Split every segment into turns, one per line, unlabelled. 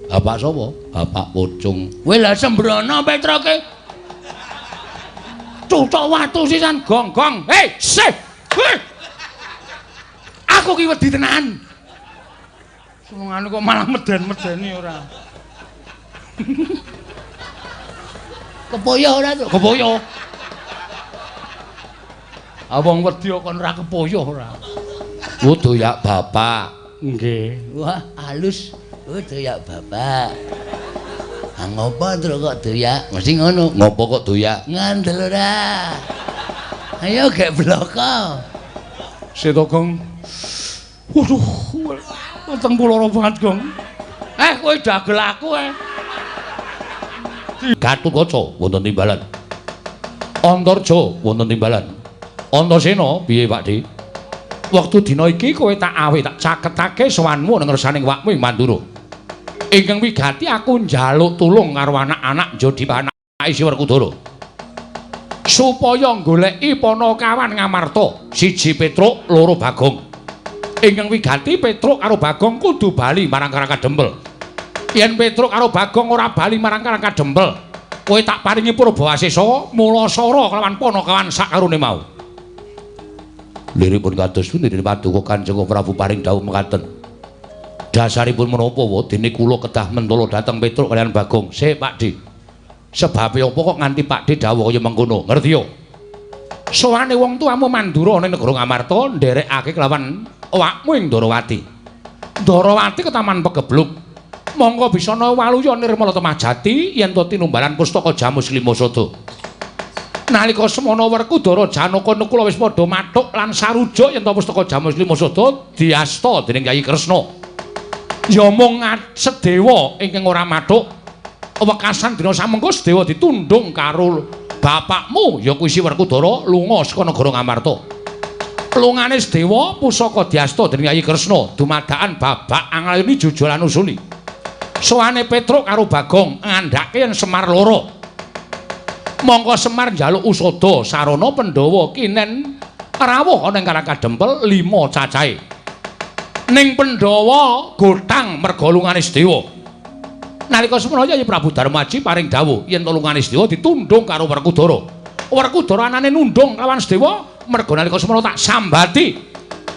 Bapak sapa? Bapak Pocung.
Kowe lha sembrono Petroke. Cucuk watu sisan gong-gong. Hei, sih. Hei. Aku ki wedi tenan. Senengane kok malah meden-medeni ora.
Kepoyo ora, Truk?
Kepoyo. Ah wong wedi kok ora kepoyo ora.
Oh, doyak bapak.
Nggih.
Wah, halus. Oh, doyak bapak. Ah ngopo Truk kok doyak? Mesti ngono. Ngopo kok doyak? Ngandel ora. Ayo gek bloko.
Seto Gong. Waduh, weteng kula lara banget, Gong. Kowe dagel aku eh.
Gatotkaca wonten timbalan. Antarja wonten timbalan. Antasena piye Pak Di? Wektu dina iki kowe tak awe tak caketake sowanmu nang ngersaning wakmu ing Mandura. Ingkang wigati aku njaluk tulung karo anak-anak Jodipa anake Si Werkudara. Supaya goleki Panakawan Ngamarta, siji Petruk, loro Bagong. Ingkang wigati Petruk karo Bagong kudu bali marang Karang Kadempel. Yen Petruk karo Bagong ora bali marang Karang Kadempel, kowe tak paringi Purbawasesa mulasara kelawan Panakawan sakarone mau. Liripun kados pundi paduka Kanjeng Prabu paring dawuh mekaten. Dasaripun menapa wa dene kula kedah mentala dhateng Petruk kaliyan Bagong. Sik Pak Di. Sebabe apa kok nganti Pak Di dawuh kaya mengkono? Ngerti yo? Sowane wong tuamu Mandura ning negara Ngamarta nderekake kelawan awakmu ing Ndarawati. Ndarawati ketaman pegebluk. Monggo bisana waluya nirmala temah jati yen to tinumbalan pustaka Jamus Lima Sada. Nalika semana Werkudara Janaka Nakula wis padha mathuk lan sarujuk yen to pustaka Jamus Lima Sada diasta dening Kyai Kresna. Ya mung Sedewa ingkang ora mathuk. Wekasan dina samengko Sedewa ditundung karo bapakmu ya kuwi Si Werkudara lunga saka negara Ngamarta. Lungane Sedewa pusaka diasta dening Kyai Kresna dumadakan babak anglayuni jujulan usuli. Sowane Petruk karo Bagong ngandhake yen Semar loro. Mongko Semar njaluk usada sarana Pandhawa kinen rawuh ana ing Karang Kadempel 5 cacahe. Ning Pandhawa gotang merga lungane Sedewa. Nalika semono Kyai Prabu Darmaji paring dawuh yen lungane Sedewa ditundung karo Werkudara. Werkudara anane nundung lawan Sedewa merga nalika semono tak sambati.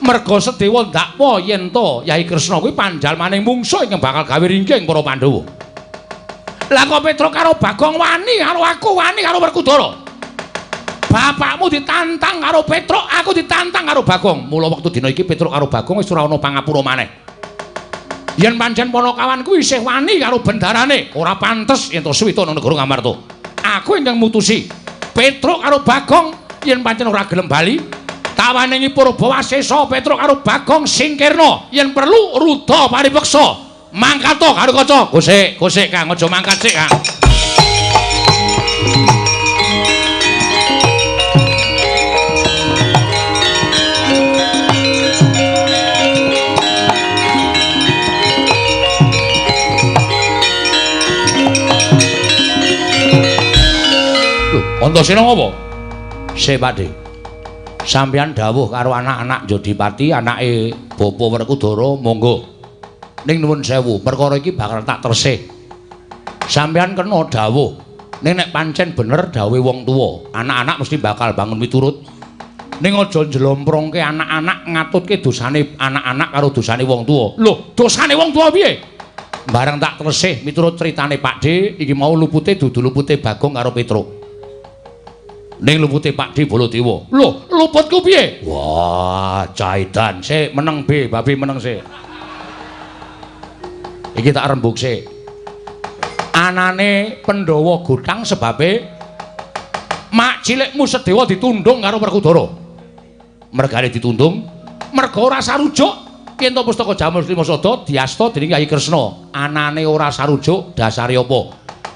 Merga Sedewa ndakwa yen to Kyai Kresna kuwi panjalmaning mungsuh ingkang bakal gawe ringking para Pandhawa. Lah kok Petruk karo Bagong wani karo aku, wani karo Werkudara. Bapakmu ditantang karo Petruk, aku ditantang karo Bagong. Mula wektu dina iki Petruk karo Bagong wis ora ana pangapura maneh. Yen pancen Panakawan kuwi isih wani karo bendarane, ora pantes yen to suwita nang negara Ngamarta. Aku ingkang mutusi Petruk karo Bagong yen pancen ora gelem bali, tawaningi Purbawasesa Petruk karo Bagong singkirna, yen perlu ruda paripeksa. Mangkat to karo kaca. Gosek, gosek Kang, aja mangkat sik Kang. Lho, Antasena ngopo? Sik Pakde. Sampeyan dawuh karo anak-anak Jodipati, anake Bapa Werkudara, monggo. Ning nuwun sewu, perkara iki bakal tak tresih. Sampeyan kena dawuh. Ning nek pancen bener dawuhe wong tuwa, anak-anak mesti bakal bangun miturut. Ning aja njlomprongke anak-anak ngatutke dosane anak-anak karo dosane wong tuwa. Lho, dosane wong tuwa piye? Bareng tak tresih miturut critane Pak D, iki mau lupute dudu lupute Bagong karo Petruk. Ning lupute Pak D Baladewa. Lho, luputku piye? Wah, caidan sik meneng B, babi meneng sik. Iki tak rembug sik. Anane Pandhawa gotang sebabe mak cilikmu Sedewa ditundung karo Werkudara. Mergane ditundung, merga ora sarujuk yen to pustaka Jamus Lima Sada diasta dening Kyai Kresna. Anane ora sarujuk dasare apa?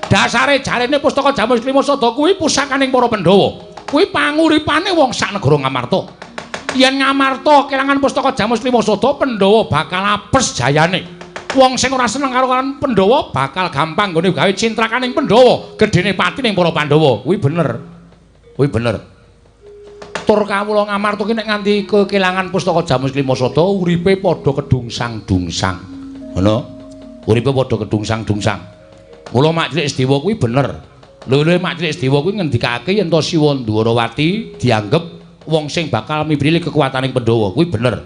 Dasare jarene pustaka Jamus Lima Sada kuwi pusakaning para Pandhawa. Kuwi panguripane wong sak negara Ngamarta. Yen Ngamarta kelangan pustaka Jamus Lima Sada, Pandhawa bakal apes jayane. Wong sing ora seneng karo Pandhawa bakal gampang nggone gawe cintrakaning Pandhawa, gedene pati ning para Pandhawa. Kuwi bener. Kuwi bener. Tur kawula Ngamarta ki nek nganti kekelangan pustaka Jamus Lima Sada uripe padha kedungsang-dungsang. Ngono. Uripe padha kedungsang-dungsang. Mula Mak Cilik Sedewa kuwi bener. Lho Mak Cilik Sedewa kuwi ngendikake yen to Siwa Ndwarawati dianggep wong sing bakal mibrili kekuataning Pandhawa kuwi bener.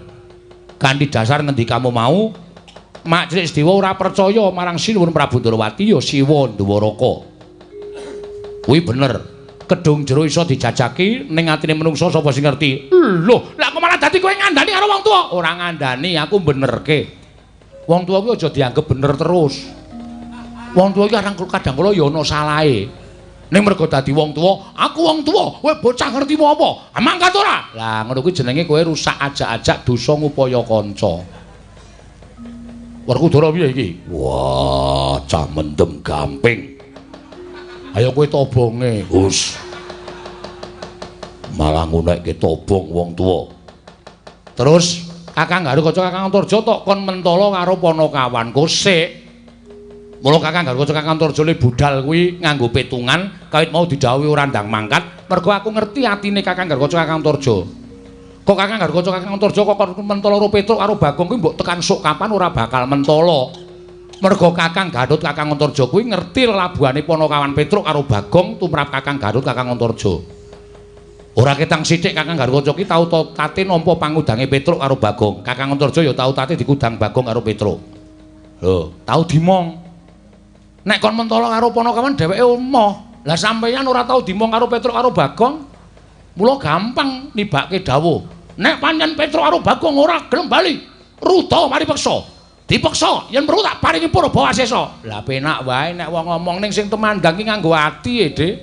Kanthi dasar ngendikamu mau, Mak Cilik Sedewa ora percaya marang Sinuwun Prabu Ndwarawati ya Siwa Ndwaraka. Kuwi bener. Kedung jero iso dijajaki ning atine menungsa sapa sing ngerti. Lho, lah kok malah dadi kowe ngandani karo wong tuwa? Ora ngandani, aku benerke. Wong tuwa kuwi aja dianggep bener terus. Wong tuwa iki kadang kala ya ana salahe. Ning mergo dadi wong tuwa, aku wong tuwa, kowe bocah ngertimu apa? Mangkat ora? Lah ngono kuwi jenenge kowe rusak ajak-ajak dosa ngupaya kanca. Werkudara piye iki? Wah, cah mendem gamping. Ayo kowe tobonge. Hus. Malah ngunekke tobong wong tuwa. Terus Kakang Garukaca Kakang Antarja tok kon mentala karo Panakawan kosik. Mula Kakang Garukaca Kakang Antarja le budal kuwi nganggo petungan kawit mau didhawuhi ora ndang mangkat mergo aku ngerti atine Kakang Garukaca Kakang Antarja. Kok Kakang Garukaca Kakang Antarja kok kon mentala karo Petruk karo Bagong kuwi mbok tekan sok kapan ora bakal mentala. Mergo Kakang Garut Kakang Antarja kuwi ngerti lelabuhane Panakawan Petruk karo Bagong tumrap Kakang Garut Kakang Antarja. Ora ketang sithik Kakang Garukaca ki tau tate nampa pangudange Petruk karo Bagong. Kakang Antarja ya tau tate dikudang Bagong karo Petruk. Lho, tau dimong. Nek kon mentala karo Panakawan dheweke emoh. Lah sampeyan ora tau dimong karo Petruk karo Bagong. Mula gampang nibake dawuh. Nek pancen Petruk karo Bagong ora gelem bali, ruda mari peksa. Dipeksa yen perlu tak paringi purba wasesa. Lah penak wae nek wong ngomong ning sing tumandang ki nganggo ati e, Dik.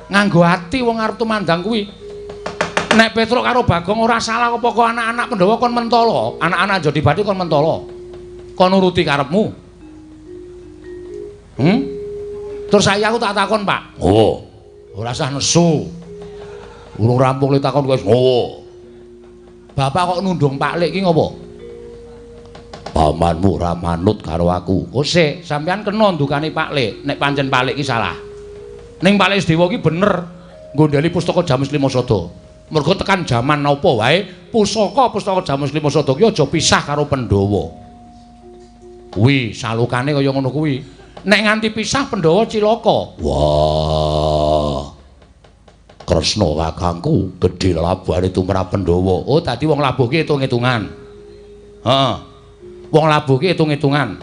Nganggo ati wong arep tumandang kuwi. Nek Petruk karo Bagong ora salah apa kok anak-anak Pandhawa kon mentala, anak-anak Jodibati kon mentala. Kon nuruti karepmu. Hmm? Terus saya aku tak takon, Pak. Oh. Ora usah nesu. Urung rampung le takon kowe. Oh. Bapak kok nundung Pak Lik ki ngopo? Pamanmu ora manut karo aku. Oh sik, sampean kena ndukane Pak Lik nek pancen Pak Lik ki salah. Ning Pak Lik Sedewa ki bener nggondheli pustaka Jamus Lima Sada. Mergo tekan jaman apa wae pusaka-pustaka Jamus Lima Sada ki aja pisah karo Pandhawa. Kuwi salukane kaya ngono kuwi. Nek nganti pisah Pandhawa cilaka. Wah. Kresna kakangku gedhe labuhane tumrap Pandhawa. Oh, dadi wong labuh ki hitung-hitungan. Heeh. Wong labuh ki hitung-hitungan.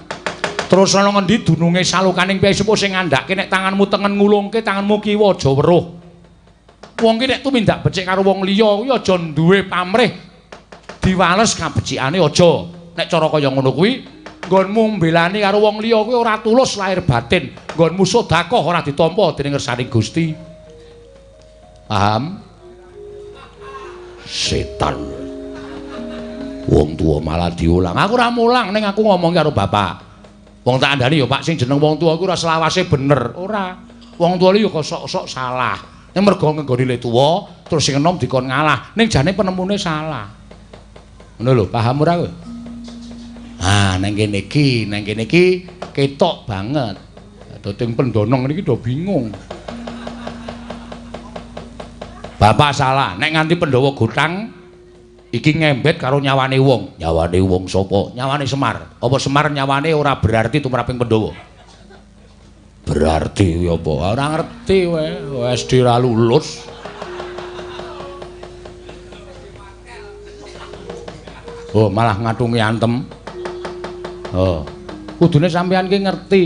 Terus ana ngendi dununge salukaning piyai sepuh sing ngandhake nek tanganmu tengen ngulungke tanganmu kiwa aja weruh. Wong ki nek tumindak becik karo wong liya kuwi aja duwe pamrih diwales kabecikane aja. Nek cara kaya ngono kuwi nggonmu mbelani karo wong liya kuwi ora tulus lahir batin. Nggonmu sedekah ora ditampa dening ngersaning Gusti. Paham? Setan. Wong tuwa malah diulang. Aku ora mulang ning aku ngomong karo bapak. Wong tak andani ya Pak sing jeneng wong tuwa kuwi ora selawase bener. Ora. Wong tuwa ya kok sok-sok salah. Ning mergo ngenggoni le tuwa terus sing enom dikon ngalah. Ning jane penemune salah. Ngono lho, paham ora kowe? Ah, nang kene iki ketok banget. Dadi pendonong niki do bingung. Bapak salah, nek nganti Pandhawa gotang iki ngembet karo nyawane wong. Nyawane wong sapa? Nyawane Semar. Apa Semar nyawane ora berarti tumraping Pandhawa? Berarti ya apa? Ora ngerti kowe, SD ora lulus. Oh, malah ngatungi antem. Oh. Kudune sampean ki ngerti.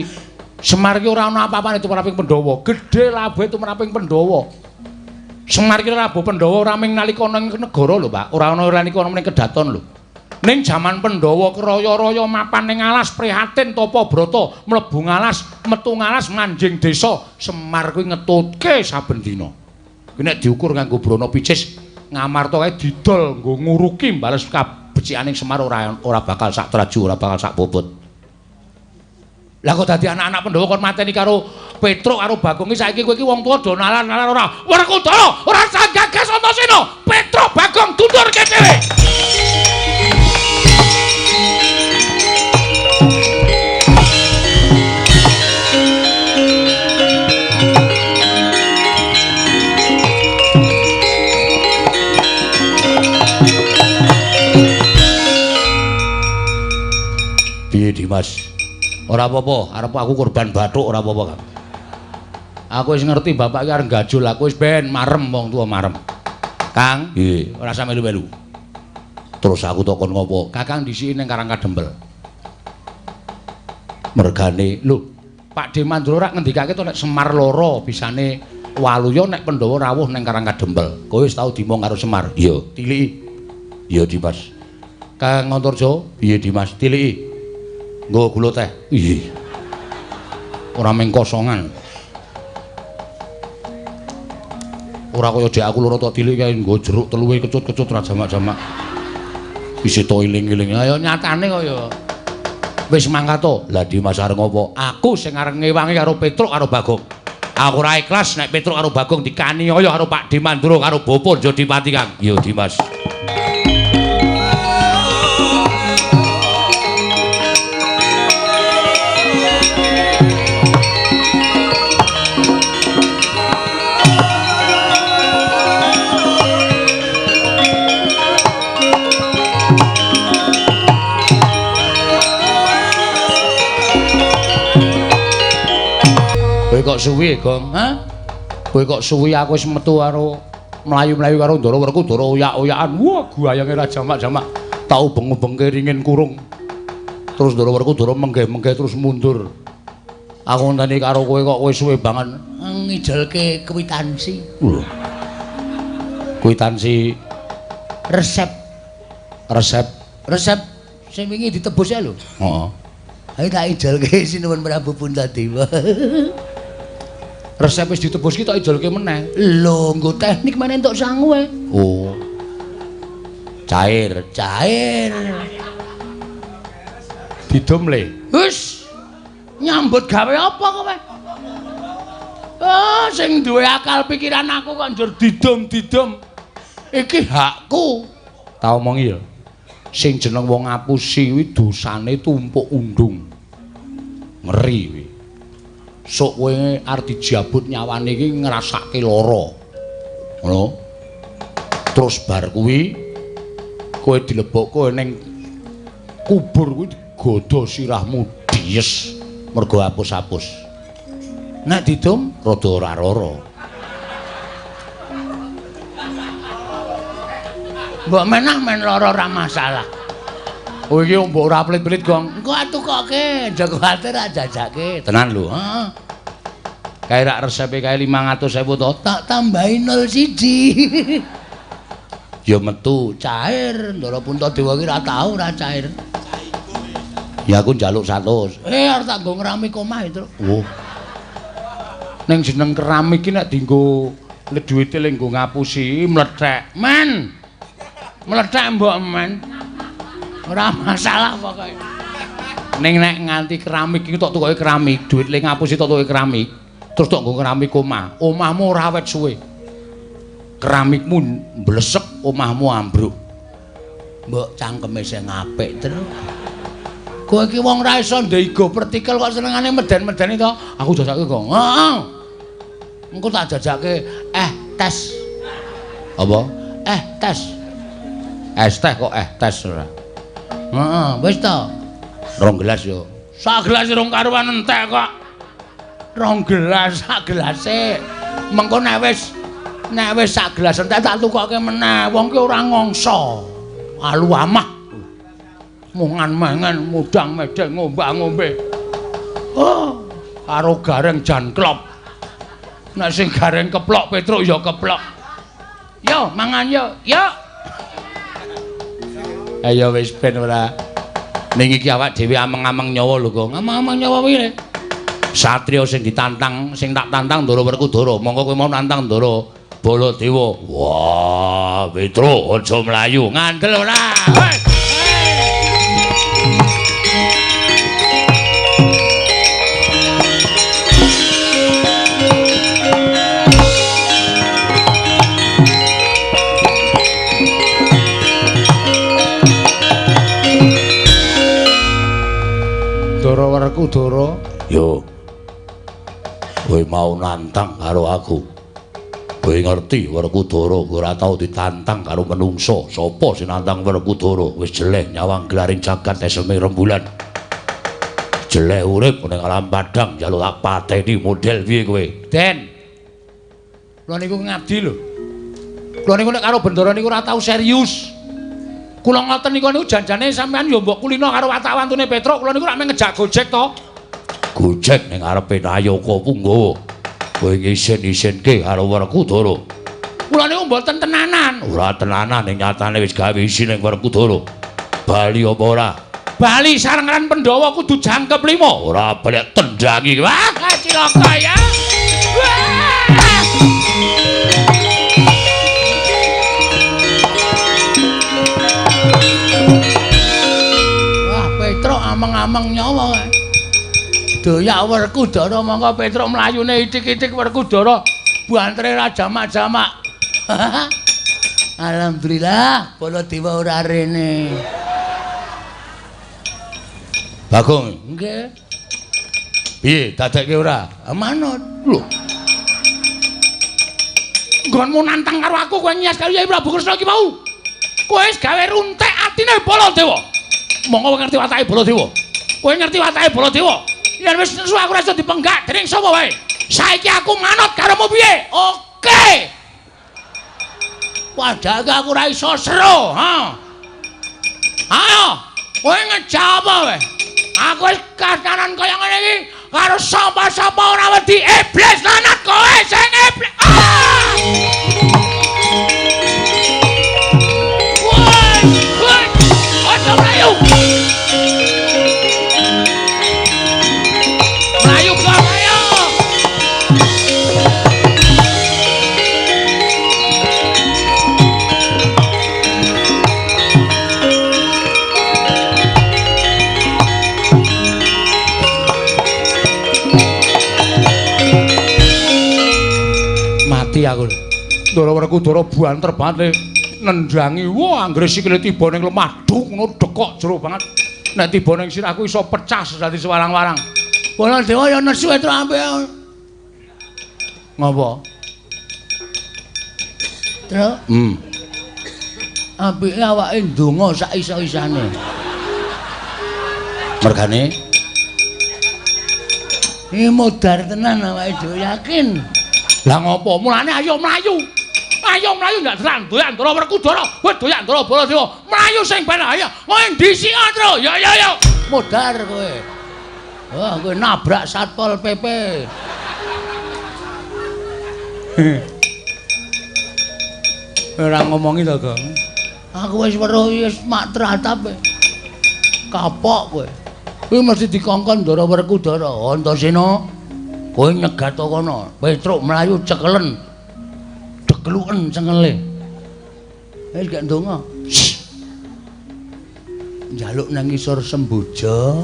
Semar ki ora ana apa-apane tumraping Pandhawa. Gedhe labuhe tumraping Pandhawa. Semar ki labuh Pandhawa ora mung nalika ana ing negara lho, Pak. Ora ana nalika ana ning kedaton lho. Ning jaman Pandhawa kraya-raya mapan ning alas prihatin tapa brata, mlebu ngalas, metu ngalas manjing desa. Semar kuwi ngetutke saben dina. Kuwi nek diukur nganggo brana picis, Ngamarta kae didol nggo nguruki bales kabecikaning Semar ora bakal sak traju, ora bakal sak bobot. Lah kok dadi anak-anak Pandhawa kon mateni karo Petruk karo Bagong iki saiki kowe iki wong tuwa do nalar-nalar ora. Werkudara ora usah gagas Antasena. Petruk Bagong dundurke dhewe. Piye Dimas? Ora apa-apa, arep aku korban bathuk ora apa-apa, Kang. Aku wis ngerti bapak iki arep gajul, aku wis ben marem wong tuwa marem. Kang, nggih, ora usah melu-melu. Terus aku takon ngopo? Kakang dhisiki ning Karang Kadempel. Mergane, lho, Pak De Mandura rak ngendikake to nek Semar loro bisane waluya nek Pandhawa rawuh ning Karang Kadempel. Kowe wis tau dimong karo Semar? Iya, tiliki. Iya, Dimas. Kang Antarja, piye Dimas? Tiliki. Nggo gula teh. Iya. Ora mung kosongan. Ora kaya dek aku loro tok tilik kae nggo jeruk teluwe kecut-kecut ra jamak-jamak. Isih to iling-iling. Ayo nyatane kaya wis mangkat to. Lah Dimas arep ngopo? Aku sing arep ngewangi karo Petruk karo Bagong. Aku ora ikhlas nek Petruk karo Bagong dikaniaya karo Pak De Mandura karo Bapa Jodipati, Kang. Iya, Dimas. Kowe kok suwi, Gong? Hah? Kowe kok suwi aku wis metu karo mlayu-mlayu karo Ndara Werkudara oyak-oyakan. Wah, guayange ra jamak-jamak. Tak ubeng-ubengke ringin kurung. Terus Ndara Werkudara menggeh-menggeh terus mundur. Aku ngenteni karo kowe kok kowe suwe banget.
Ngijelke kwitansi.
Lho. Kwitansi
resep.
Resep.
Resep sing wingi ditebus ya lho.
Heeh.
Ayo tak ijelke Sinuwun Prabu Puntadewa.
Resep wis ditebus ki tak ijelke meneh.
Lho, nggo teknik meneh entuk sangu e.
Oh. Cair,
cair.
Didum le.
Wis. Nyambut gawe apa kowe? Ah, sing duwe akal pikiran aku kok njur didum-didum. Iki hakku.
Tak omongi ya. Sing jeneng wong ngapusi kuwi dosane tumpuk undung. Ngeri kuwi. Sok kowe arep dijabut nyawane iki ngrasake lara. Ngono. Terus bar kuwi kowe dilebokke ning kubur kuwi digodha sirahmu dies mergo apus-apus. Nek didum rada ora lara.
Mbok menah men lara ora masalah.
Oh iki mbok ora pelit-pelit, Gong.
Engko atukoke, aja kuwatir jajake.
Tenan lho, heeh. Kae rak resepe kae 500.000 to,
tak tambahi 01.
Ya metu
cair, Ndara Puntadewa ki ora tau ora cair.
Ya aku njaluk 100.
Arep tak nggo ngeramik omah itu.
Oh. Ning jeneng keramik ki nek dienggo duwite le nggo ngapusi mlethek.
Men. Mlethek mbok men. Ora masalah pokoke.
Ning nek nganti keramik iki tok tukoke keramik, duit le ngapusi tok tukoke keramik, terus tok nggo keramik omah. Omahmu ora awet suwe. Keramikmu mblesek, omahmu ambruk.
Mbok cangkeme sing apik, Tru.
Kowe iki wong ra iso ndeigo pertikel kok senengane meden-medeni to.
Aku jajake kok.
Heeh. Engko tak jajake tes.
Apa?
Tes.
Es teh kok tes ora.
Heeh, wis to.
2 gelas yo.
Sak gelas rong karuan entek kok. 2 gelas sak gelase. Mengko nek wis sak gelas entek tak tukoke meneh. Wong ki ora ngongso. Alu amah. Mungan mangan mudang medeng ngombak-ngombe. Oh, karo gareng jan klop. Nek sing gareng keplok Petruk ya keplok. Yo mangan yo, yo.
Ayo wis ben ora. Ning iki awak dhewe ameng-ameng nyawa lho, Gong. Ameng-ameng nyawa piye? Satria sing ditantang, sing tak tantang Ndara Werkudara. Monggo kowe mau nantang Ndara Baladewa. Wah, Petruk aja mlayu. Ngandel ora?
Hei.
Ndara Werkudara, yo. Kowe mau nantang karo aku. Kowe ngerti Werkudara ora tau ditantang karo menungsa. Sapa sing nantang Werkudara? Wis jeleh nyawang gelaring jagat eseme rembulan. Jelek urip ning alam padang njaluk tak pateni model piye kowe?
Den. Kula niku ngabdi lho. Kula niku nek karo Bendara niku ora tau serius. Kula ngoten niku niku janjane sampean ya mbok kulino karo watak-wantune Petruk, kula niku rak mung ngejak gojek to.
Gojek ning ngarepe Nayaka Punggawa. Kowe ngisin-isinke karo Werkudara.
Kula niku mboten tenanan.
Ora tenanan ning nyatane wis gawe isin ning Werkudara. Bali apa ora?
Bali sarengan Pandhawa kudu jangkep 5.
Ora balik tendangi.
Wah, cilaka ya. Wah. Wah, Petruk ameng-ameng nyawa kae. Doyak Werkudara mongko Petruk mlayune ithik-ithik Werkudara bantere ra jamak-jamak.
Alhamdulillah Baladewa ora rene.
Bagong,
nggih.
Piye dadekke ora?
Manut.
Lho.
Nggonmu nantang karo aku kowe nyas karo Yai Prabu Kresna iki mau. Kowe wis gawe runtek atine Baladewa. Monggo kowe ngerti watake Baladewa. Kowe ngerti watake Baladewa. Yen wis nesu aku ora iso dipenggak dening sapa wae. Saiki aku manut karomu piye? Oke. Padahal aku ora iso seru, ha. Ayo, kowe ngejak apa kowe? Aku wis kasaran kaya ngene iki karo sapa-sapa ora wedi iblis lanat kowe sing iblis. Ah! Woi, woi, aja mlayu. Mlayu kok ayo. Mati aku. Ndara Werkudara banter banget le nendangi. Wah, anggere sikile tiba ning lemah duk ngono dekok jero banget. Nek tiba ning sirahku iso pecah dadi sewarang-warang.
Baladewa ya nesu Petruk ampe.
Ngopo?
Truk. Apike awake ndonga sak iso-isane.
Mergane
iki modar tenan awake dhewe yakin.
Lah ngopo? Mulane ayo mlayu. Ayo mlayu ndak delan doyak Ndara Werkudara. Kowe doyak Ndara Baladewa. Mlayu sing ben ayo. Kowe ndhisik Tru. Ya ya ya.
Modar kowe. Wah, kowe nabrak Satpol PP.
Ora ngomongi to, Gong.
Aku wis weruh wis mak tratap. Kapok kowe. Kuwi mesti dikongkon Ndara Werkudara. Antasena, kowe nyegat kono. Petruk mlayu cekelen. Dekluken cengele. Wis gak ndonga. Njaluk nang ngisor semboja.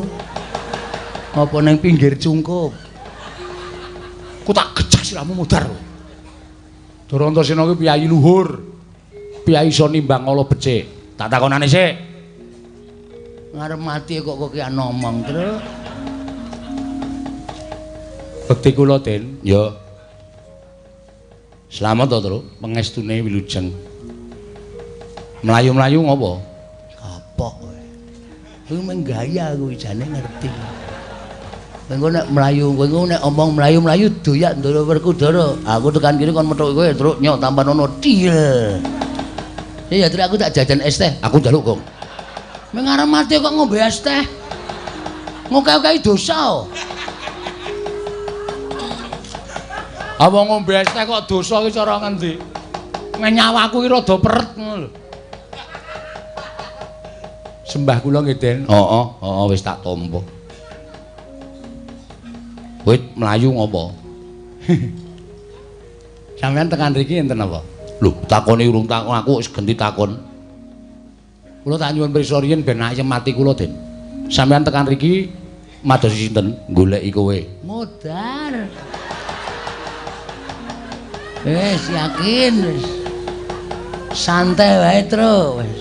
Apa nang pinggir cungkup?
Ku tak gejak siramu mudhar. Ndara Antasena kuwi piyayi luhur. Piyayi iso nimbang ala becik. Tak takonane sik.
Ngarep mati kok kokean ngomong, Truk.
Bekti kula, Den.
Ya. Slamet to, Truk.
Pengestune wilujeng. Mlayu-mlayu ngopo?
Kapok kowe. Kuwi mung gaya kuwi jane ngerti. Kowe nek mlayu, kowe nek omong mlayu-mlayu doyak Ndara Werkudara. Aku tekan kene kon methuki kowe, Truk, nyok tampan ono til. Ya Truk, aku tak jajan es teh.
Aku njaluk, Gong.
Mung arep mati kok ngombe es teh. Ngoke-oke dosa.
Apa ngombe es teh kok dosa iki cara ngendi? Nyawaku iki rada peret ngono lho. Sembah kula nggih, Den.
Heeh, heeh wis tak tampa. Kowe mlayu ngopo?
Sampeyan tekan mriki enten apa?
Lho, takoni urung takon aku wis genti takon.
Kula tak nyuwun prisa riyin ben ayem ati kula, Den. Sampeyan tekan mriki
madosi sinten? Goleki kowe.
Modar. Wis yakin wis. Santai wae, Truk. Wis.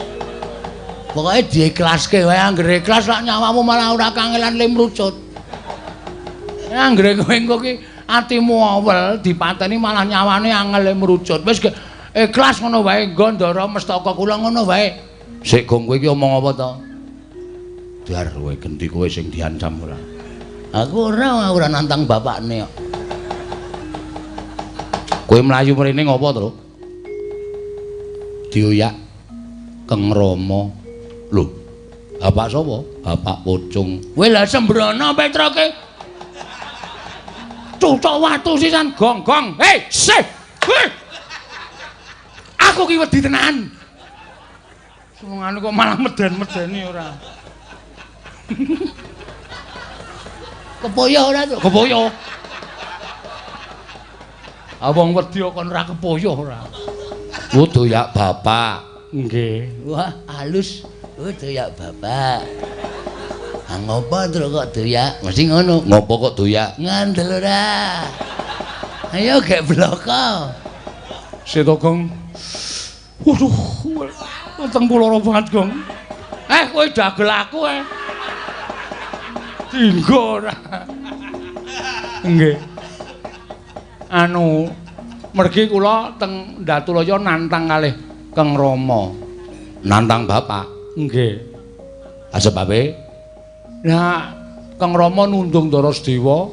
Pokoke diikhlaske wae, anggere ikhlas lak nyawamu malah ora kangelan le mrucut.
Anggere kowe engko ki atimu awel dipateni malah nyawane angel le mrucut. Wis ikhlas ngono wae, nggo Ndara Mestaka kula ngono wae.
Sik Gong, kowe iki omong apa to? Dar kowe genti kowe sing diancam ora.
Aku ora nantang bapakne kok.
Kowe mlayu mrene ngopo, Truk? Dioyak Kang Rama. Lho, bapak sapa? Bapak Pocung.
Kowe lha sembrono Petroke. Cucuk watu sisan gong-gong. Hei, sih. Hei. Aku ki wedi tenan. Senengane kok malah meden-medeni ora.
Kepoyo ora, Truk?
Kepoyo. Ah wong wedi kok ora kepoyo ora.
Oh, doyak bapak.
Nggih.
Wah, halus. Oh, doyak bapak. Ah ngopo Truk kok doyak? Mesti ngono.
Ngopo kok doyak?
Ngandel ora. Ayo gek bloko.
Seto Gong. Waduh, weteng kula lara banget, Gong. Kowe dagel aku Dinggo ora. Nggih. Anu, mergi kula teng Datulaya nantang kalih Kang Rama.
Nantang bapak?
Nggih.
Ah sebabe?
Nah, Kang Rama nundung Ndara Sedewa.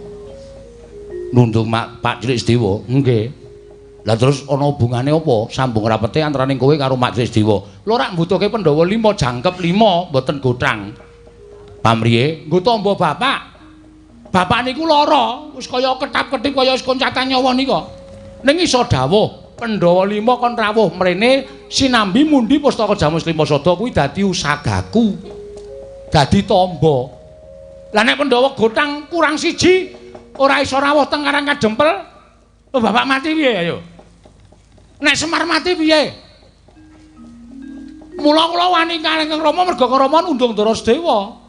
Nundung Pak Cilik Sedewa?
Nggih.
Lah terus ana hubungane apa? Sambung rapete antaraning kowe karo Mak Cilik Sedewa.
Lho rak mbutuhke Pandhawa 5 jangkep 5 mboten gothang.
Pamriye?
Nggo tamba bapak. Bapak niku lara, wis kaya ketap-ketip kaya wis koncatan nyawa nika. Ning iso dawuh, Pandhawa 5 kon rawuh mrene sinambi mundi pustaka Jamus Lima Sada kuwi dadi usagaku. Dadi tamba. Lah nek Pandhawa gothang kurang siji ora iso rawuh teng Karang Kadempel, oh bapak mati piye ayo? Nek Semar mati piye? Mula kula wani kalih Kang Rama merga Kang Rama nundung Ndara Sedewa.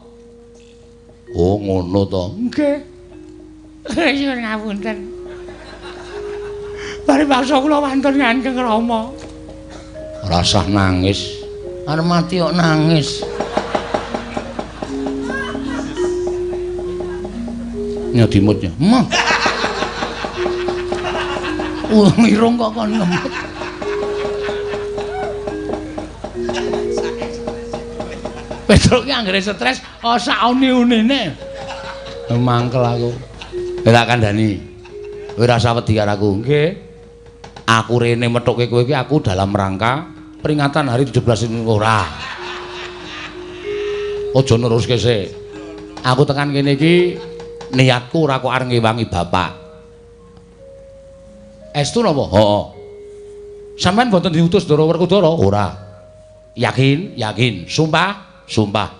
Oh ngono to.
Nggih. Nyuwun ngapunten. Paribasa kula wantun ngan Kang Rama.
Rasah nangis.
Arep mati kok nangis.
Nyedimutnya.
Mah. Irung kok kon ngemut.
Petruk ki anggere stres, oh sak uni-unine.
Mangkel aku. Ora kandhani. Kowe ora usah wedi karo aku.
Nggih.
Aku rene methuke kowe iki aku dalam rangka peringatan hari 17 ora. Aja neruske sik. Aku tekan kene iki niatku ora kok arep ngewangi bapak.
Estu napa?
Heeh.
Sampeyan mboten diutus Ndara Werkudara?
Ora. Yakin? Yakin. Sumpah? Sumpah.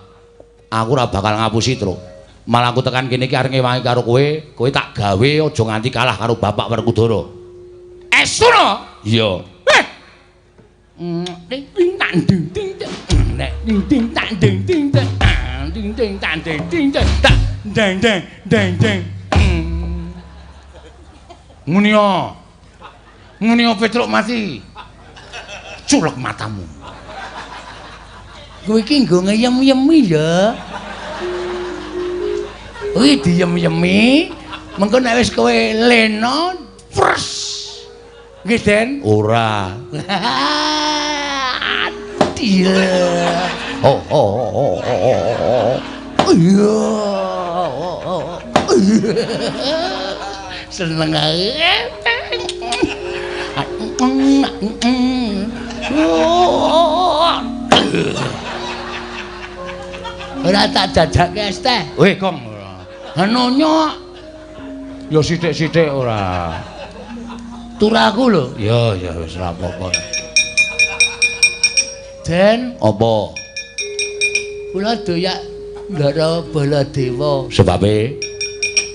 Aku ora bakal ngapusi, Truk. Malah aku tekan kene iki arep ngewangi karo kowe, kowe tak gawe aja nganti kalah karo bapak Werkudara.
Estu no?
Iya.
Ding ding tak ding ding ding ding tak ding ding ding ding tak ding ding tak ding ding ding ding. Ngene yo. Ngene yo Petruk mati. Culek matamu.
Kowe iki nggo ngeyem-yemi ya. Kuwi diyem-yemi, mengko nek wis kowe lena, pres.
Nggih, Den?
Ora.
Adil.
Oh oh oh oh oh.
Iya. Seneng ae. Ora tak jajake es teh.
Weh, Gong. Nonyo. Ya sithik-sithik ora.
Turaku lho.
Ya, ya wis ora apa-apa.
Den,
apa?
Kula doyak Ndara Baladewa.
Sebabe?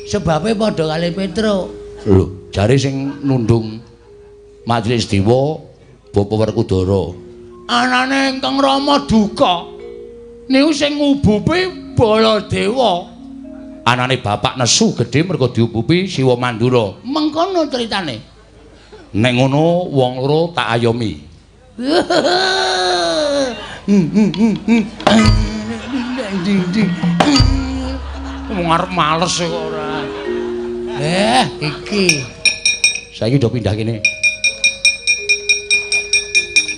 Sebabe padha kali Petruk.
Lho, jare sing nundung Majelis Dewa Bapak Werkudara.
Anane ingkang Rama duka. Niku sing ngubupi Baladewa.
Anane bapak nesu gedhe mergo diubupi Siwa Mandura.
Mengkono critane.
Nek ngono wong loro tak ayomi.
Wong arep males kok ora.
Iki.
Saiki udah pindah kene.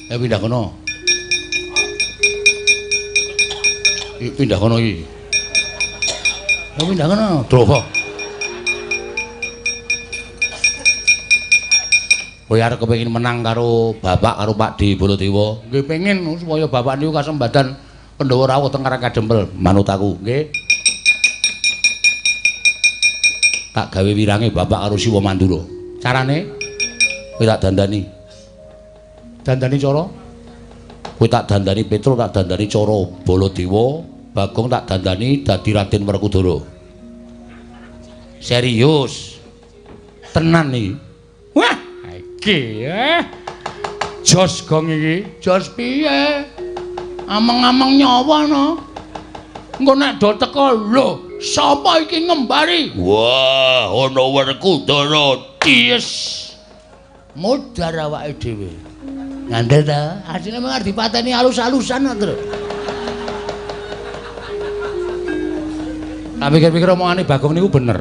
Pindah kono. Pindah kono iki.
Pindah kono.
Drowo. Kowe arep kepengin menang karo bapak karo Pakdhe Baladewa?
Nggih pengin supaya bapak niku kasembadan Pandhawa rawuh teng Karang Kadempel.
Manut aku, nggih. Tak gawe wirange bapak karo Siwa Mandura.
Carane?
Kowe tak dandani.
Dandani cara?
Kowe tak dandani Petruk, tak dandani cara Baladewa, Bagong tak dandani dadi Raden Werkudara. Serius. Tenan iki.
Wah, iki jos gong iki. Jos piye? Ameng-ameng nyawa no. Engko nek do teko lho, sapa iki ngembari?
Wah, ana Werkudara.
Yes. Modar awake dhewe. Ngandel ta? Asline mung arep dipateni alus-alusan kok, Tru.
Tak pikir-pikir omongane Bagong niku bener.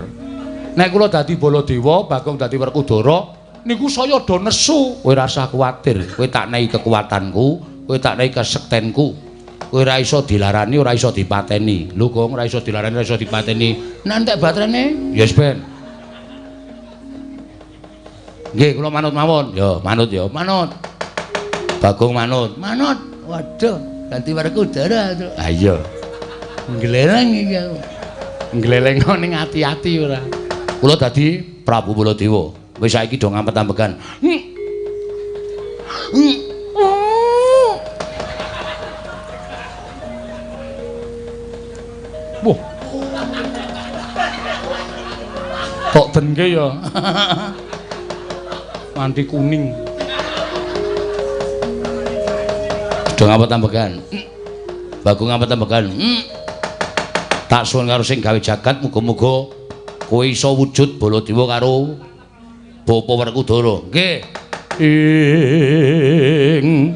Nek kula dadi Baladewa, Bagong dadi Werkudara, niku saya do nesu. Kowe rasah kuwatir, kowe tak nehi kekuatanku, kowe tak nehi kesektenku. Kowe ora iso dilarani, ora iso dipateni. Lho Gong, ora iso dilarani, ora iso dipateni.
Nek entek baterene?
Yes ben. Nggih, kula manut mawon. Ya, manut ya,
manut.
Bagong manut.
Manut. Waduh, ganti Werkudara.
Ha iya.
Ngleleng iki aku.
Ngleleng ning ati-ati ora.
Kula dadi Prabu Baladewa. Wis saiki do ngampet-ambekan.
Wah. Kok dengke ya. Manti kuning.
Do ngampet-ambekan. Bagong ngampet-ambekan. Tak suwun karo sing gawe jagat, muga-muga kowe iso wujud Baladewa karo Bapa Werkudara. Nggih.
Ing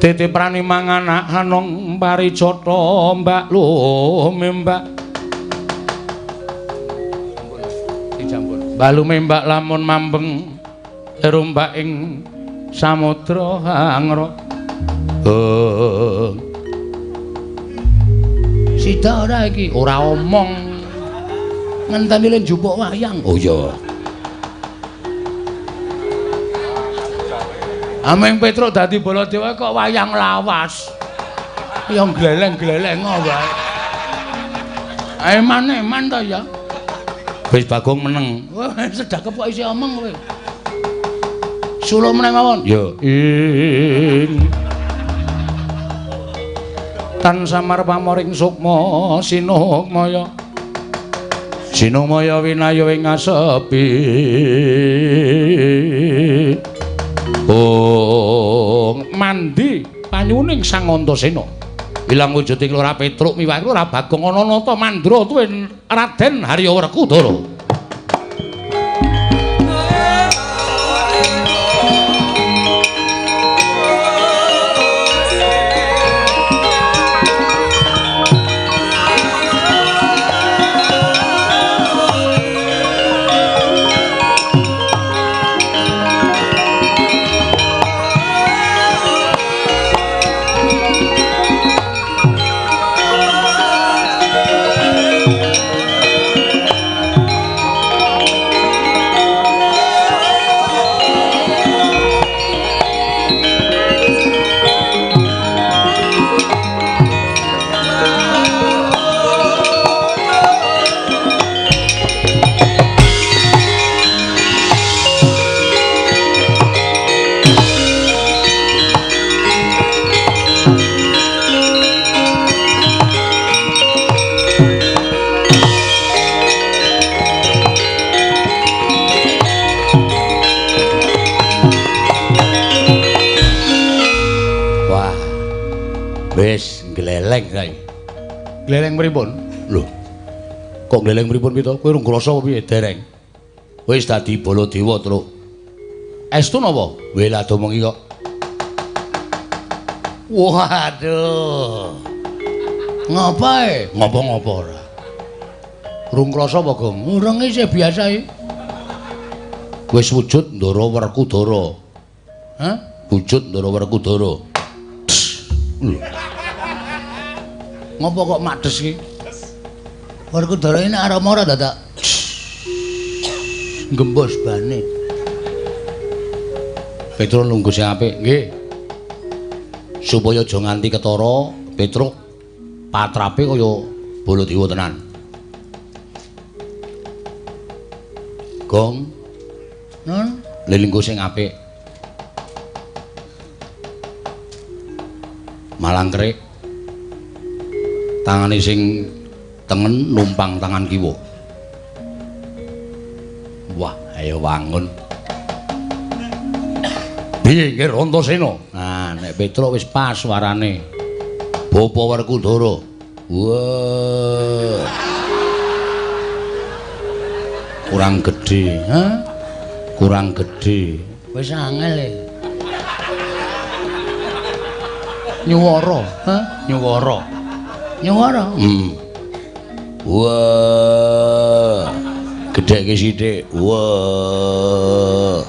titiprani manganak hanong parijata mbak lumembak. Mbak lumembak lamun mambeng rumbak ing samudra hangra. Sida ora iki?
Ora omong.
Ngenteni le njupuk wayang.
Oh iya.
Ameng Petruk dadi Baladewa kok wayang lawas. Ya gleleng-gleleng wae. Eman-eman ta ya.
Wis Bagong meneng.
Wah, sedakep kok isih omong kowe.
Sulo meneh mawon.
Ya.
Ing tan samar pamoring sukma sinukmaya.
Sinukmaya winaya ing asepi. Oh,
mandi panyuning Sang Antasena.
Ilang wujuding Lurah Petruk miwah Lurah Bagong ana nata mandra tuwin Raden Harya Werkudara. Wis gleleng saiki.
Gleleng pripun?
Lho. Kok gleleng pripun pito? Kowe urung krasa apa piye? Dereng. Wis dadi Baladewa, Truk.
Estu napa?
Weh lah domongi kok.
Waduh. Ngopo e?
Ngopo-ngopo ora. Urung krasa apa, Gong?
Urung isih biasa iki.
Wis wujud Ndara Werkudara.
Hah?
Wujud Ndara Werkudara. Lho.
Ngopo kok makdes iki?
Werkudara ini arep ora dadak. Gembos bane.
Petruk lungguh sing apik, nggih. Supaya aja nganti ketara, Petruk patrape kaya Baladewa tenan. Gong.
Nun,
lelungguh sing apik. Malang kerik. Tangane sing tengen numpang tangan kiwa. Wah, ayo wangun. Piye nggih Antasena? Nah, nek Petruk wis pas suarane. Bapa Werkudara. Wah. Kurang gedhe, ha? Kurang gedhe.
Wis angel e. Nyuwara, ha?
Nyuwara.
Nyuwara.
Wah. Gedheke sithik. Wah.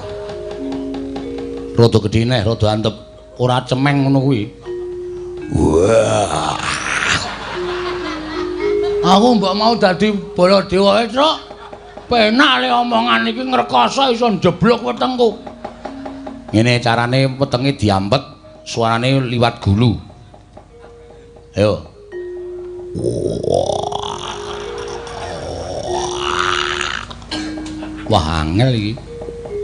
Rada gedhe neh, rada antep. Ora cemeng ngono kuwi. Wah.
Aku mbok mau dadi Baladewa, Truk. Penak le omongan iki ngrekoso iso njeblok wetengku.
Ngene carane wetenge diampet, suarane liwat gulu. Ayo. Wah, angel iki.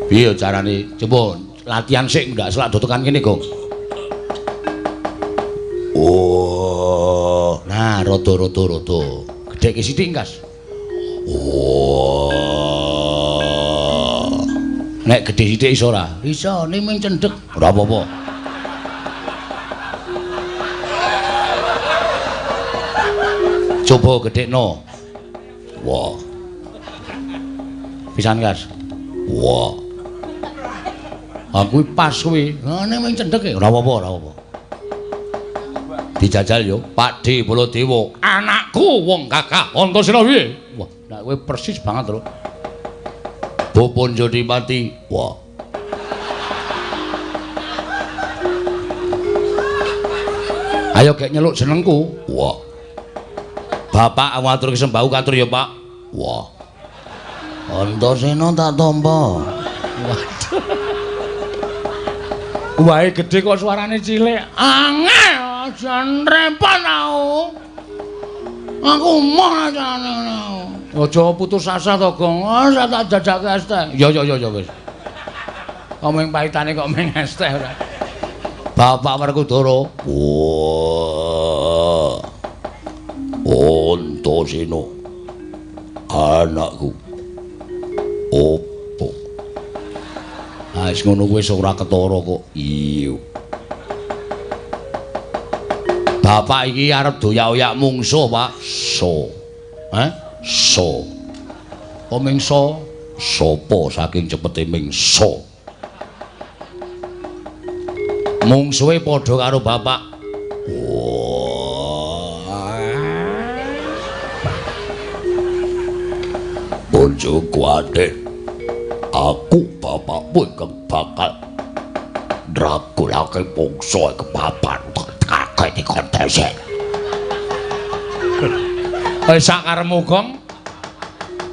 Piye carane? Coba latihan sik ndak selak dotokan kene, Gong. Oh, nah rada-rada rada. Gedheke sithik, Kas. Oh. Nek gedhe sithik iso ora?
Iso, ning mung cendhek.
Ora apa-apa. Coba gedhekno. Wah. Pisan, Kas. Wah. Aku pas kuwi.
Ha ning mung cendhek e.
Ora apa-apa, ora apa-apa. Dijajal yo, Pak D Baladewa. Anakku wong gagah Antasena piye? Wah, nek kowe persis banget lho. Bapa Jodipati. Wah. Ayo gek nyeluk jenengku. Wah. Bapak atur sembahu katur ya, Pak. Wah.
Antasena tak tampa.
Waduh. Wae gedhe kok suarane cilik. Angel, jan repot aku. Aku moh ajane. Aja putus asa to, Gong. Ora tak jajake es teh.
Ya ya ya ya wis.
Kok mung pahitane kok mung es teh ora.
Bapak Werkudara. Wah. Antasena. Anakku. Opo? Ah wis ngono kuwi wis ora ketara kok. Iya. Bapak iki arep doyak-oyak mungsuh, Pak. So. Hah? So. Apa mingso? Sopo saking cepete mingso. Mungsuhe padha karo bapak. Wah. Aja kuwatir. Aku bapakmu ingkang bakal ndragulake mungsuh kepapan kakek dikontese.
Wis sak karepmu, Gong.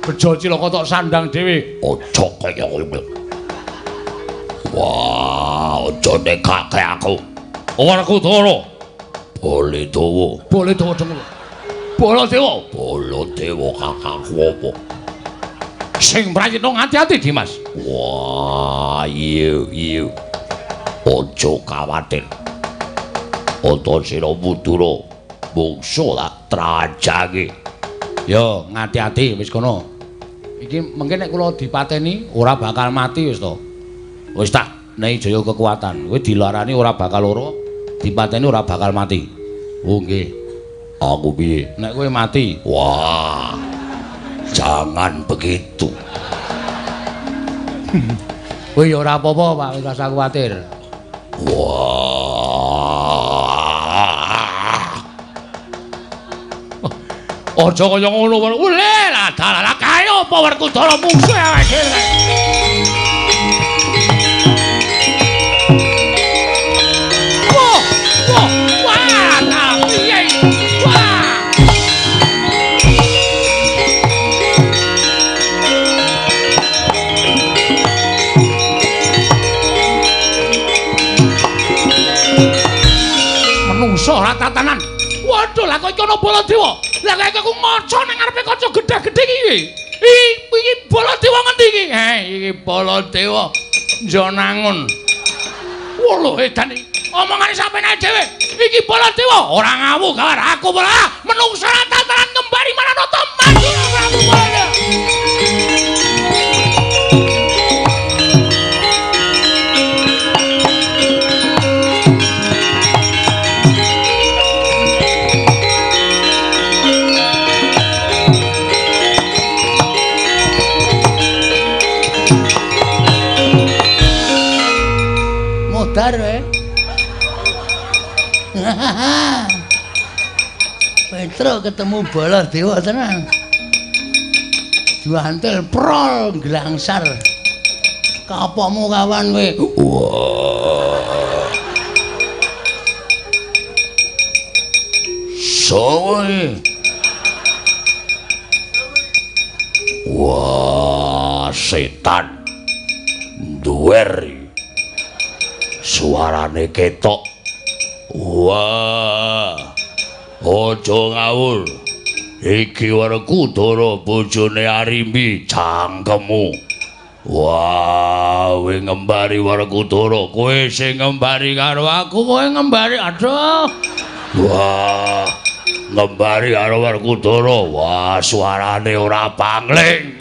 Bejo cilaka tok sandang dhewe.
Aja kaya ngono. Wah, aja nekake aku. Werkudara. Baladewa.
Baladewa dengkul. Baladewa.
Baladewa kakangku apa?
Sing prayitna ngati-ati, Dimas.
Wah, iya iya. Aja kawatir. Antasena Mudura mungsuh tak trajange.
Yo, ngati-ati wis kono. Iki mengke nek kula dipateni ora bakal mati wis to. Wis tak nehi jaya kekuatan. Kowe dilarani ora bakal lara, dipateni ora bakal mati. Oh nggih.
Aku piye?
Nek kowe mati.
Wah. Jangan begitu.
Kowe ya ora apa-apa, Pak, wis rasa kuwatir.
Wah.
Aja kaya ngono, ule lah dalah kae apa Werkudara mungsuh awake dhewe. Wah, wah, wah, lah piye? Wah. ora tatanan. Waduh, lah kok iki ana Baladewa. Lah kok aku ngaca nang ngarepe kaca gedhe-gedhe iki. Iki Baladewa ngendi iki? Heh, iki Baladewa Njanangun. Wolo edan iki. Omongane sampeyan dhewe. Iki Baladewa ora ngawu gawar aku malah menungsa tatanan kembali marang maju Prabu Baladewa.
Modar kowe. Petruk ketemu Baladewa tenan. Diantel prol glangsar. Kapokmu kawan kowe.
Wah. Sowe. Wah, setan. Duwer. Suarane ketok. Wah. Aja ngawur. Iki Werkudara bojone Arimbi cangkemmu. Wah, kowe ngembari Werkudara, kowe sing ngembari karo aku, kowe ngembari. Aduh. Wah, ngembari karo Werkudara. Wah, suarane ora pangling.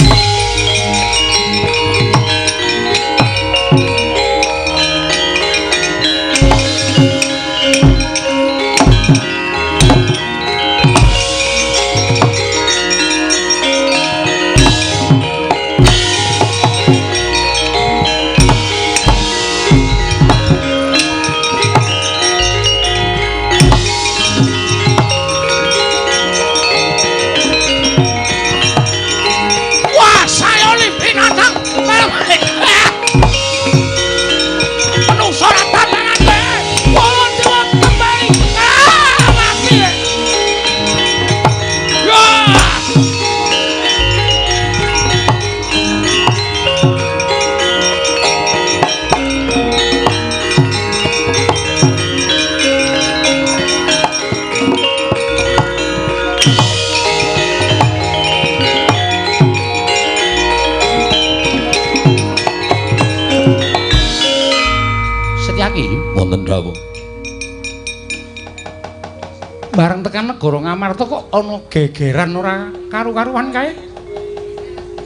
Bareng tekan negara Ngamarta kok ana gegeran ora karu-karuan kae.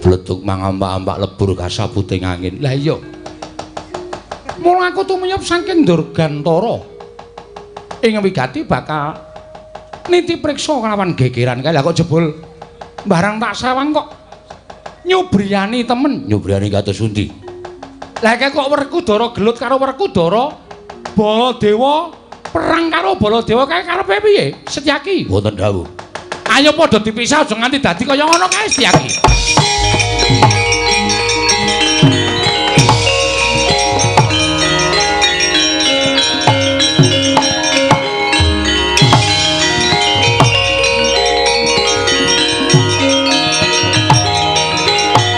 Bledug mangampak-ampak lebur kasabuting angin.
Lah iya. Mula aku tumiyup saking Durgantara. Ing wigati bakal niti priksa kelawan gegeran kae. Lah kok jebul barang tak sawang kok nyubriyani temen.
Nyubriyani kados pundi?
Lah kae kok Werkudara gelut karo Werkudara, Baladewa perang karo Baladewa kae karepe piye? Setyaki.
Wonten dawuh.
Ayo padha dipisah aja nganti dadi kaya ngono kae Setyaki.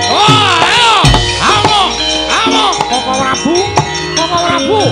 Oh, ayo. Amo, amo, Koko Prabu, Koko Prabu.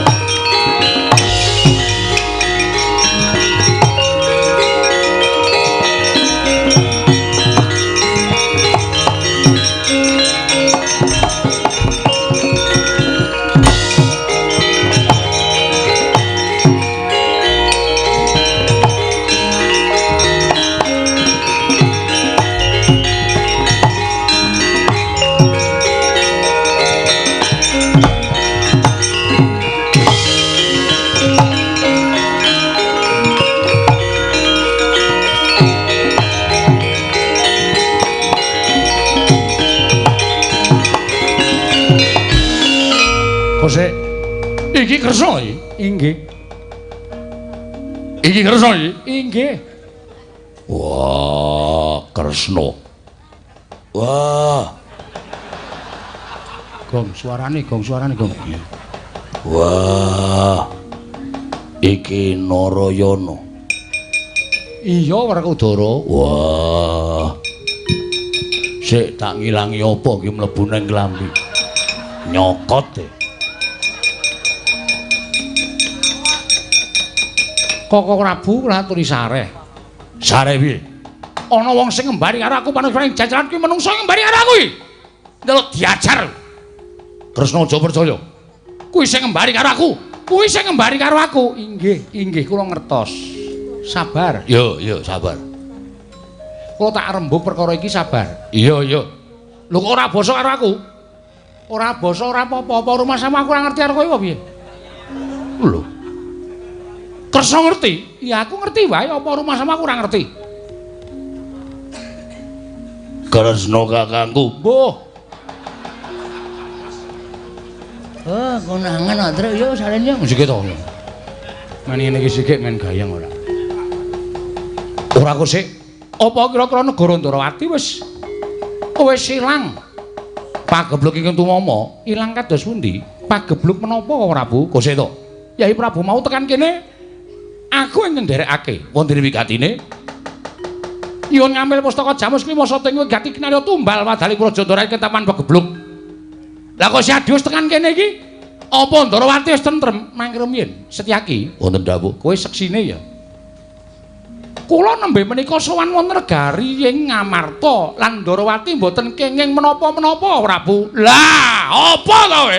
Iki Kresna iki? Inggih.
Iki Kresna iki?
Inggih.
Wah, Kresna. Wah.
Gong suarane, gong suarane, gong.
Wah. Iki Narayana.
Iya, Werkudara.
Wah. Sik tak ngilangi apa iki mlebu nang klambi. Nyokot e.
Koko Prabu kula aturi sareh.
Sareh piye?
Ana wong sing ngembari karo aku panusane jajaran kuwi menungso ngembari karo aku iki. Ndelok diajar.
Kresna aja percaya.
Kuwi sing ngembari karo aku. Kuwi sing ngembari karo aku. Inggih, inggih kula ngertos. Sabar.
Yo, yo, sabar.
Kula tak rembug perkara iki sabar.
Iya, iya.
Lho kok ora basa karo aku? Ora basa ora apa-apa, apa rumah sama aku ora ngerti karo kowe apa piye?
Lho.
Kresna ngerti? Ya aku ngerti wae, apa rumah sama aku ora ngerti.
Kresna kakangku.
Mbuh.
Oh, konangan kok, Truk. Yo salen yo.
Sik to. Men ngene iki sik men gayeng ora.
Ora kok sik.
Apa kira-kira negara Ndrawati wis ilang?
Pagebluk ingkang tumama
ilang kados pundi? Pagebluk menapa Prabu?
Kok sik to?
Yai Prabu mau tekan kene aku ing nderekake.
Wonten wigatine
nyuwun ngambil pustaka Jamus Klimasada ing wigati kinarya tumbal wadali Praja Ndrawati ketaman pagebluk. Lah kok si Adi wis tekan kene iki? Apa Ndrawati wis tentrem? Mangke rumiyin Setyaki
wonten dawuh.
Kowe seksine ya. Kula nembe menika sowan wonten negari ing Ngamarta lan Ndrawati mboten kenging menapa-menapa Prabu. Lah, apa to kowe?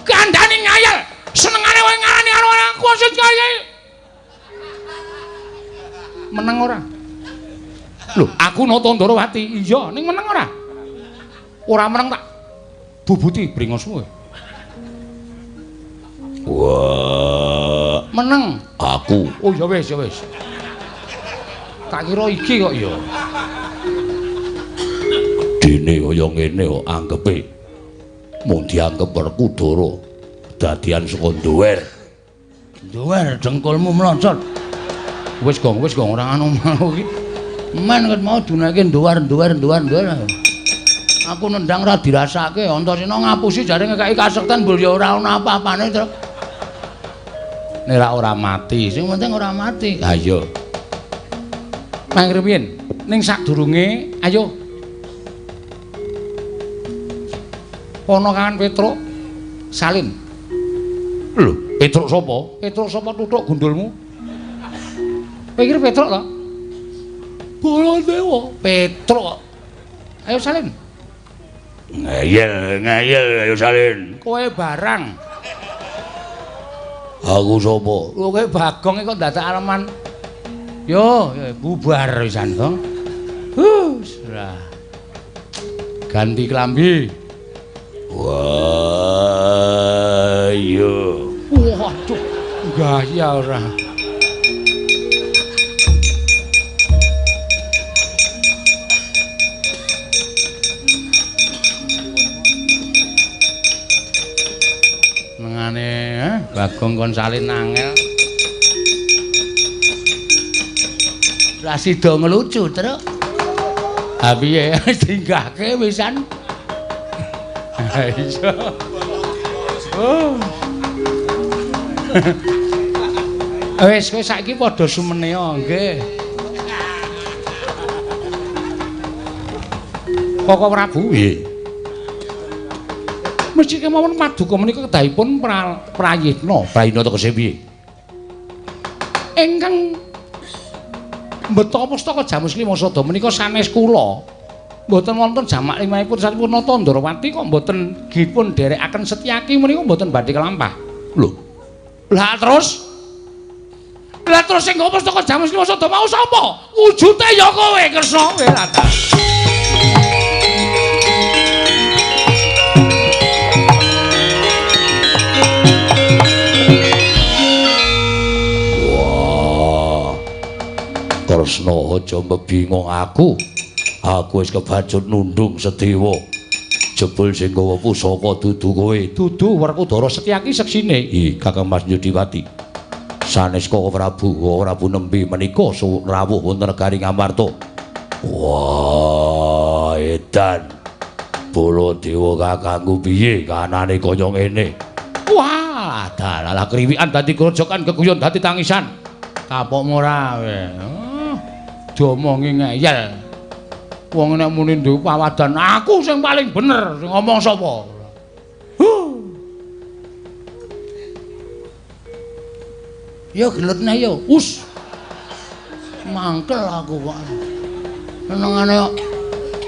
Kandhane ngayal. Senengane kowe ngarani karo aku sing kaya. Meneng ora? Lho, aku nata Ndrawati. Iya, ning meneng ora? Ora meneng tak bubuti bringosmu kowe.
Wah,
meneng
aku.
Oh ya wis, ya wis. Tak kira iki kok ya.
Dene kaya ngene kok anggepe mung dianggep Werkudara dadian saka nduwer.
Nduwer dengkulmu mlocot.
Wis gong ora anu iki.
Men ket mau dunake nduwer. Aku nendang ora dirasake, Antasena ngapusi jare ngekeki kasekten mbul ya ora ana apa-apane, Truk.
Nek ora mati,
sing penting ora mati.
Ha iya.
Mangke rumiyin, ning sadurunge ayo. Ponokan Petruk salin.
Lho, Petruk sapa?
Petruk sapa tutuk gundulmu? Pikir Petruk to? Baladewa, Petruk. Ayo salin.
Ngeyel, ngeyel ayo salin.
Kowe barang.
Aku sapa?
Lho kowe Bagong kok dadak aleman. Yo, bubar pisan, Gong. Lah. Ganti klambi.
Wah, yo.
Waduh, gaya ora. Mengane, Bagong kon salin angel.
Ra sida ngelucu, Truk.
Ha piye? Dinggahke wisan. Ha iya. Oh. Wis kowe saiki padha sumene nggih. Koko Prabu
nggih.
Mesti kemawon paduka menika kedahipun prayitna.
Prayitna tegese piye?
Ingkang mbeta pustaka Jamus Klimasada menika sanes kula. Mboten wonten jamak limahipun satipun nata Ndrawati kok mboten dipun dherekaken Setyaki menika mboten badhe kelampah.
Lho.
Lah terus? Lah terus sing nggawa pustaka Jamus Klimasada mau sapa? Wujute ya kowe Kresna kowe lha.
Kresna aja mbebingung aku. Aku wis kebacut nundung sedewa. Jebul sing gawa pusaka dudu kowe.
Dudu Werkudara Setyaki seksine.
Ih, Kakang Mas Nyudiwati. Sanes Koko Prabu, Koko Prabu nembe menika rawuh wonten negari Ngamarta. Wah, edan. Baladewa kakangku piye kanane kaya ngene?
Wah, dalah kriwikan dadi grojokan keguyon dadi tangisan. Kapokmu ora kowe. Diomongi ngeyel. Wong nek muni duwe pawadan, aku sing paling bener, sing ngomong sapa? Huh.
Ya gelut neh ya. Us. Mangkel aku kok. Senengane kok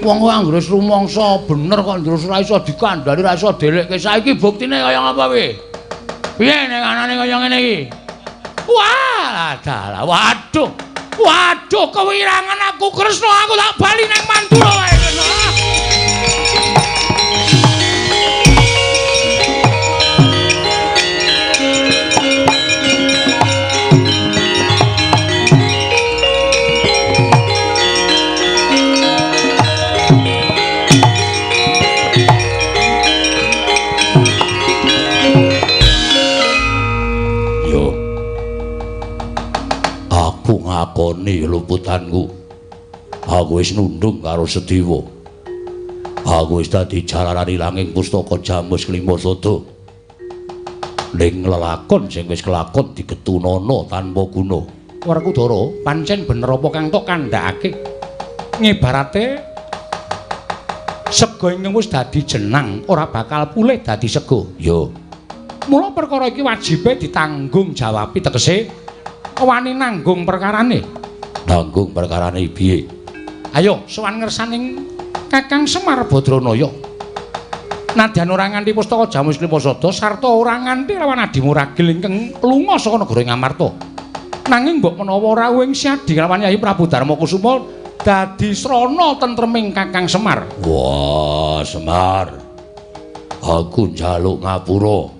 wong kok anggere wis rumangsa bener kok terus ora iso dikandhani, ora iso delekke. Saiki buktine kaya ngapa piye? Piye nek anane kaya ngene iki? Wah, dalah. Waduh. Waduh, kewirangan aku Kresna, aku tak bali nang Mandura wae Kresna.
Aku ngakoni luputanku. Aku wis nundung karo Sediwa. Aku wis dadi jalaran ilanging pustaka Jamus Klima Sada. Ning lelakon sing wis kelakon digetunana tanpa guna.
Werkudara, pancen bener apa kang tok kandhakake? Ngibarate sega ingkang wis dadi jenang ora bakal pulih dadi sega.
Yo.
Mula perkara iki wajibe ditanggung jawabi, tegese wani nanggung perkarane.
Nanggung perkarane piye?
Ayo sowan ngersaning Kakang Semar Badranaya. Nadyan ora nganti pustaka Jamus Klima Sada sarta ora nganti lawan Adimu Ragil ingkang lunga saka negara Ngamarta. Nanging mbok menawa rawuhing Siadi lawan Yayi Prabu Darma Kusuma dadi srana tentreming Kakang Semar.
Wah, Semar. Aku njaluk ngapura.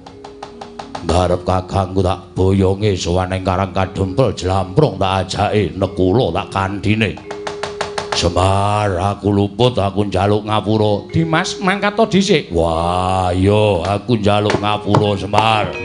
Ngarep kakangku tak boyonge sowan ning Karang Kadempel jlamprong tak ajake nekula tak kandhine. Semar, aku luput, aku njaluk ngapura.
Dimas, mangkat to dhisik.
Wah, iya, aku njaluk ngapura, Semar.